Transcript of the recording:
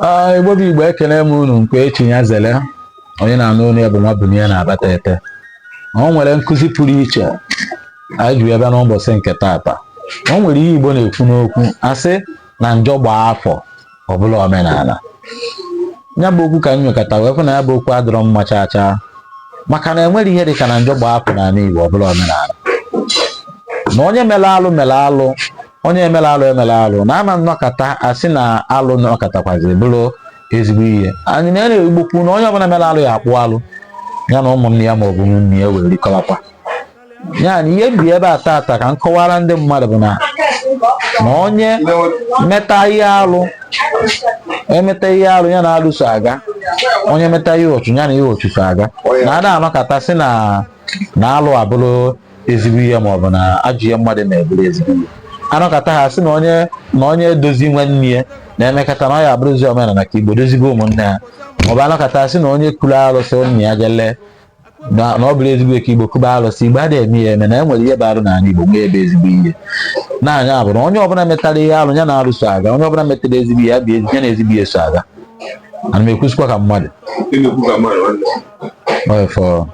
Igbo bụ Igbo, ekene m unu. Nke echi ya zele, onye na-anụ olu ya bụ nwa Bunie na Abatete. O nwere nkụzi pụrụ iche anyị ji ebe n'ụbọchị nke taata. O nwere ihe Igbo na-ekwu n'okwu asị na njọ gbaa afọ ọ bụlụ omenala. Ya bụ okwu ka m nyokọta wee fụ na ya bụ okwu adịrọ mma chaa chaa, maka na enwere ihe dịka na njọ gbaa afọ n'ala Igbo ọ bụlụ omenala, na onye mere alụ mere alụ, onye emela alụ emela alụ, na ama nnọkọta asị na alụ nọkọtakwazi bụrụ ezigbo ihe. Anyị na Igbo kwu na onye ọbụla mere alụ ya akpụ alụ ya na ụmụnne ya ma ọ bụ ụmụnne ya wee rikọlakwa ya. Na ihe m bi ebe a tata ka m kọwara ndị mmadụ bụ na na onye meta ihe alụ, emeta ihe alụ, ya na alụ so aga. Onye meta ihe ụchụ, ya na ihe ụchụ so aga. Na ada anọkọta sị na na alụ abụrụ ezigbo ihe, ma ọ bụ na ajọ ihe mmadụ na-eburu ezigbo ihe. Anọkọta ha sị na onye na onye edozi nwanne ya na-emekọta na ọ ya abụrụzi omenala ka Igbo dozibe ụmụnne ha, maọbụ anọkọta sị na onye kuru arụsị nna ya jele na ọ bụrụ ezigbo ka Igbo kụba arụsị. Igbo adịghị eme ya eme, na e nwere ihe bụ arụ n'ala Igbo, nwee ebe ezigbo ihe na-anya bụ na onye ọbụla metara ihe arụ, ya na arụ so aga. Onye ọbụla metara ezigbo ihe, ya bụ ya na ezigbo ihe so aga. Ana m ekwusikwa ka mmadụ. Ị na-ekwu ka mmadụ, nwanne. Ọ fọ.